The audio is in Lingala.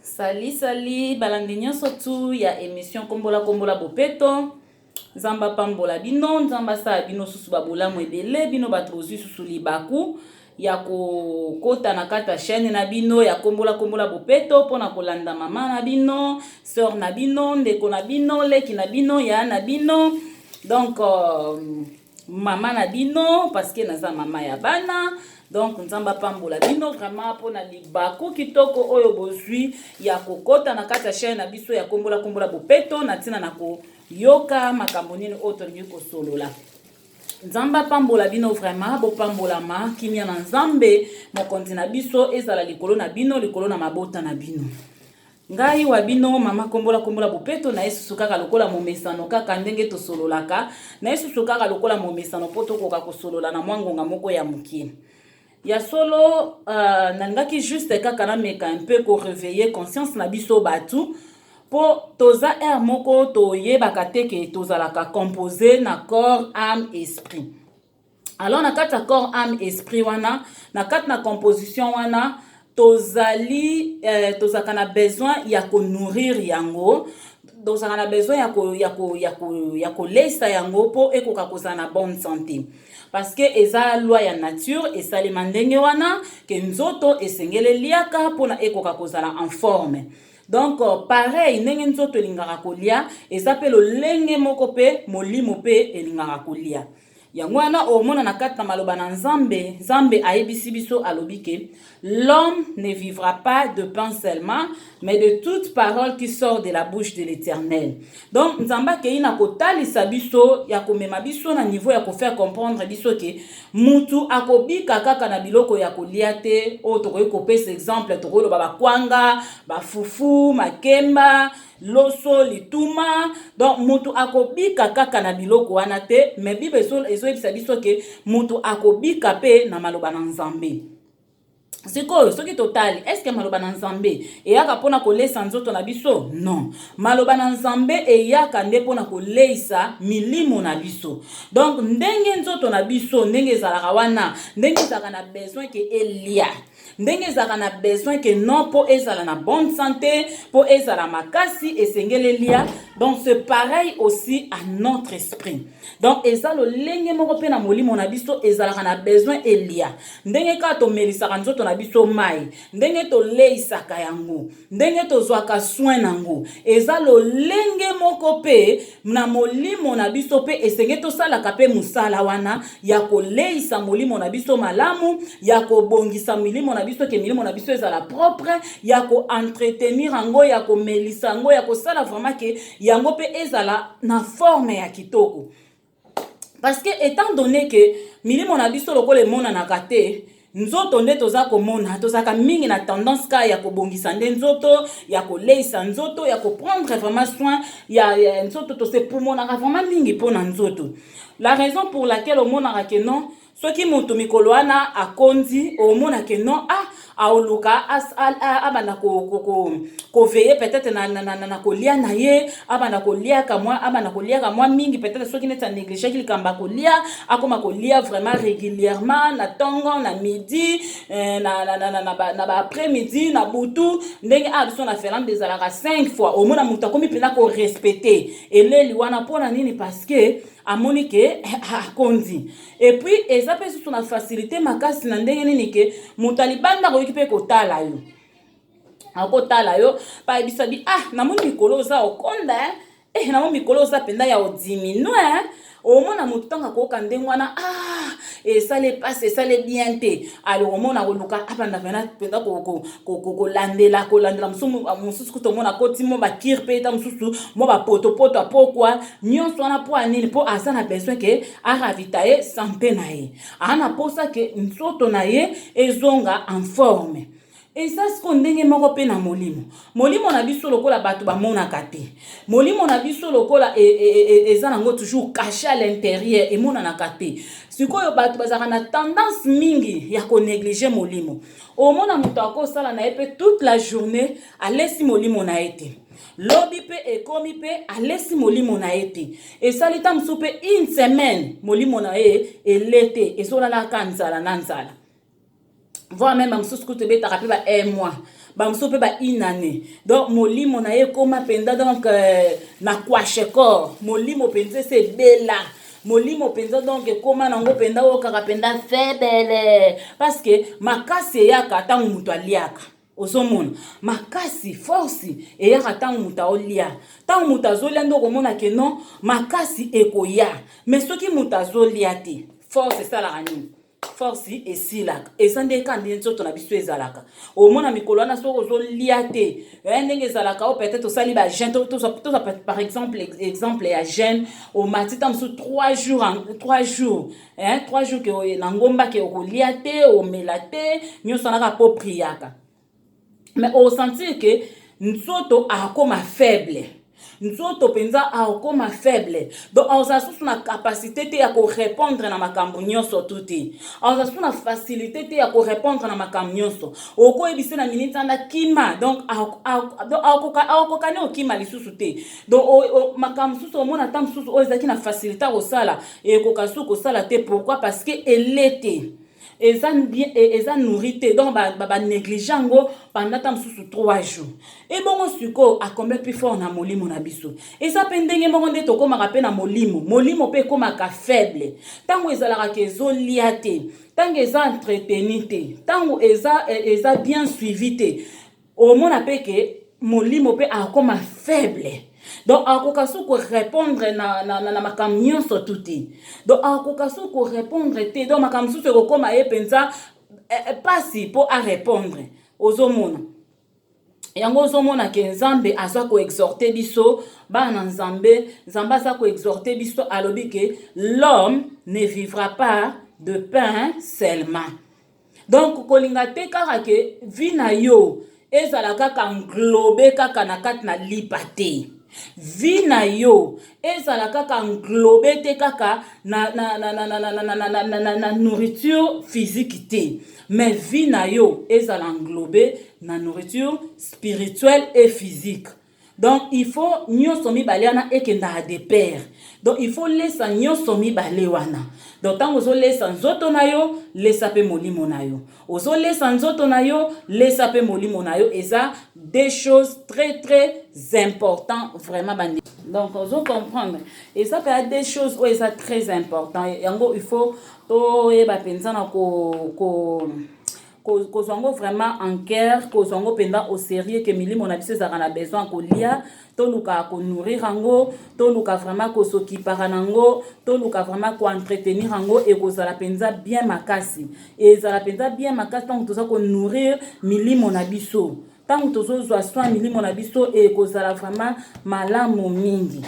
Sali sali balandi nyonso tu ya emission Kombola Kombola Bopeto. Nzambe apambola bino, Nzambe asala bino susu babolamu ebele, bino bato bozwi susu libaku ya kokota na kati ya chaîne na bino ya Kombola Kombola Bopeto mpona kolanda mama na bino, sœur na bino, ndeko na bino, leki na bino, ya na bino. Donc mama na bino, parce que naza mama ya bana. Donc Nzambe apambola bino vraiment mpona libaku kitoko oyo bozwi ya kokota na kati ya chaîne na biso ya Kombola Kombola Bopeto na ntina na koyoka makambo nini oyo tolingi kosolola. Nzambe apambola bino vraiment, bopambolama, kimia na Nzambe mokonzi na biso ezala likolo na bino, likolo na mabota na bino. Ngai wa bino mama Kombola Kombola Bopeto, na ye susu kaka lokola momesano, kaka ndenge tosololaka na ye susu kaka lokola momesano, mpo tokoka kosolola na mwa ngonga moko ya moke. Ya solo, nalingaki juste kaka nameka un peu koréveiller conscience na biso bato, mpo toza aire moko toyebaka te ke tozalaka composé na corps, âme, esprit. Alors na kati ya corps, âme, esprit wana, na kati na composition wana, tozali tozalaka na besoin ya konourrir yango, tozalaka na besoin ya koleisa yango mpo ekoka kozala na bonne santé, parce que eza loi ya nature, esalema ndenge wana ke nzoto esengeli eliaka mpona ekoka kozala en forme. Donc pareil, ndenge nzoto elingaka kolia, eza mpe lolenge moko mpe molimo mpe elingaka kolia. Yango wana omona na kati na maloba na Nzambe, Nzambe ayebisi biso, alobi ke l'homme ne vivra pas de pain seulement, mais de toute parole qui sort de la bouche de l'Éternel. Donc Nzambe akei na kotalisa biso, ya komema biso na niveau ya kofaire comprendre biso ke mutu akobika kaka na biloko ya kolia te. Oyo tokoki kopesa exemple, tokoki bakwanga, bafufu, makemba, loso, lituma. Donc mutu akobika kaka na biloko wana te, mais Bible ezoyebisa biso ke mutu akobika mpe na maloba na Nzambe. Sikoyo soki totali, est-ce maloba na Nzambe eyaka mpona kolesa nzoto na biso? Non, maloba na Nzambe eyaka nde mpona koleisa milimo na biso. Donc ndenge nzoto na biso, ndenge ezalaka wana, ndenge ezalaka na besoin ke elia, ndenge ezalaka na besoin ke non, mpo ezala na bonne santé, mpo ezala makasi, esengeli elia. Donc c'est pareil aussi à notre esprit. Donc eza lolenge moko mpe na molimo na biso, ezalaka na besoin elia. Ndenge kaka tomelisaka nzoto na biso mai, ndenge toleisaka yango, ndenge tozwaka soin nango, eza lolenge moko mpe na molimo na biso mpe esenge tosalaka mpe mosala wana ya koleisa molimo na biso malamu, ya kobongisa milimo na biso ke milimo na biso ezala propre, ya koentretenir yango, ya komelisa yango, ya kosala vraiment ke yango mpe ezala na forme ya kitoko. Parce que étant donné que milimo na biso lokola emonanaka te, nzoto nde toza komona, tozalaka mingi na tendance kaka ya kobongisa nde nzoto, ya koleisa nzoto, ya koprendre vraiment soin ya nzoto. Tosepumonaka vraiment mingi mpona nzoto. La raison pour laquelle omonaka ke non, soki moto mikolo wana akondi, omona ke non, ah, aoluka abanda koveiller peut-être na kolia na ye, abanda koliaka mwa mingi. Peut-être soki neti anégligeaki likambo ya kolia, akoma kolia vraiment régulièrement, na ntongo, na midi, na baaprès midi, na butu. Ndenge awa biso na Finlande ezalaka 5 fois. Omona moto akomi mpenza korespecter eleli wana. Mpona nini? Parce que amoni ke akondi. Et puis eza mpe susu na facilité makasi na ndenge nini ke moto alibanda akoki mpe kotala yo, akotala yo mpe ayebisa bi: "Ah, namoni mikolo oza okonda, eh, namoni mikolo oza mpenza ya odiminuer." Omona motu ntango akoyoka ndenge wana: "Ah, esali epasi, esali bien te." Alors omona koluka abanda mpenza kolandela, kolandela. Mosusu kuta omona akoti mo bacure mpe eta mosusu mo bapotopoto apokwa nyonso wana. Mpo ya nini? Mpo aza na besoin ke aravitailler santé na ye, aa na mposa ke nzoto na ye ezonga en forme. Eza siko ndenge moko mpe na molimo. Molimo na biso lokola bato bamonaka te, molimo na biso lokola eza nango toujours caché à l'intérieur, emonanaka te. Sikoyo bato bazalaka na tendance mingi ya konégliger molimo. Omona moto akosala na ye mpe toute la journée, alesi molimo na ye te. Lobi mpe ekomi mpe alesi molimo na ye te. Esali ta mosusu mpe une semaine, molimo na ye ele te, ezolalaka nzala na nzala, voire même mosusu kutu ebetaka mpe ba un mois. Bamosusu mpe ba une année. Donc molimo na ye ekóma mpenza donc na kwashiorkor. Molimo mpenza ese ebela, molimo mpenza donc ekóma nango mpenza oyo kaka mpenza faible, parce que makasi eyaka ntango moto aliaka. Ozomona, makasi, force eyaka ntango moto aolia. Ntango moto azolia nde okomona ke non, makasi ekoya. Mais soki moto azolia te, force esalaka nini? Force esilaka. Eza nde ka nde nzoto na biso ezalaka. Omona mikolo wana, soki ozolia te, ndenge ezalaka o peut-être osali bajeûne. Tozwa par exemple ya jeûne. Omati ta mosusu 3 jours, 3 jours, 3 jours ke na ngomba, ke okolia te, omela te, nyonso wana kaka mpo priaka. Mais osentir ke nzoto akoma faible, nzoto mpenza akoma faible. Donc azala susu na capacité te ya korépondre na makambo nyonso tu te, azala susu na facilité te ya korépondre na makambo nyonso. Okoyebisa na miniti anda kima, donc akoka ne okima lisusu te. Donc makambo mosusu, omona ata mosusu oyo ezalaki na facilité ya kosala, ekoka susu kosala te. Pourquoi? Parce que ele te, eza bien, eza nourri te. Donc banéglige yango pendant ta mosusu 3 jours. Ebongo sikoyo, à combien plus fort na molimo na biso? Eza mpe ndenge moko nde tokómaka mpe na molimo. Molimo mpe ekómaka faible ntango ezalaka ke ezolia te, ntango eza entretenu te, ntango eza bien suivi te. Omona mpe ke molimo mpe akóma faible. Donc akoka so korépondre na makambo nyonso tu te. Donc akoka so korépondre te. Donc makambo mosusu ekokóma ye mpenza pasi mpo arépondre. Ozomona yango, ozomona ke Nzambe aza koexhorte biso, bana na Nzambe. Nzambe aza koexhorte biso, alobi ke l'homme ne vivra pas de pain seulement. Donc kolinga te kaka ke vie na yo ezala kaka englobe kaka na kati na lipa te. Vie na yo ezala kaka englobe te kaka na nourriture physique te, mais vie na yo ezala englobe na nourriture spirituelle et physique. Donc il faut nyonso mibale wana ekendaka de pair. Donc il faut lesa nyonso mibale wana. Donc ntango ozolesa nzoto na yo, lesa mpe molimo na yo. Ozolesa nzoto na yo, lesa mpe molimo na yo. Eza des choses très très important vraiment, bandi. Donc ozocomprendre, eza mpenza des choses oyo eza très important. Yango il faut toyeba mpenza na ko kozwa yango vraiment en cœur, kozwa yango mpenza au sérieux, ke milimo na biso ezalaka na besoin kolia. Toluka konourrir yango, toluka vraiment kosokipaka nango, toluka vraiment koentretenir yango. Ekozala mpenza bien makasi, ezala mpenza bien makasi ntango toza konourrir milimo na biso, ntango tozozwa soin milimo na biso, ekozala vraiment malamu mingi.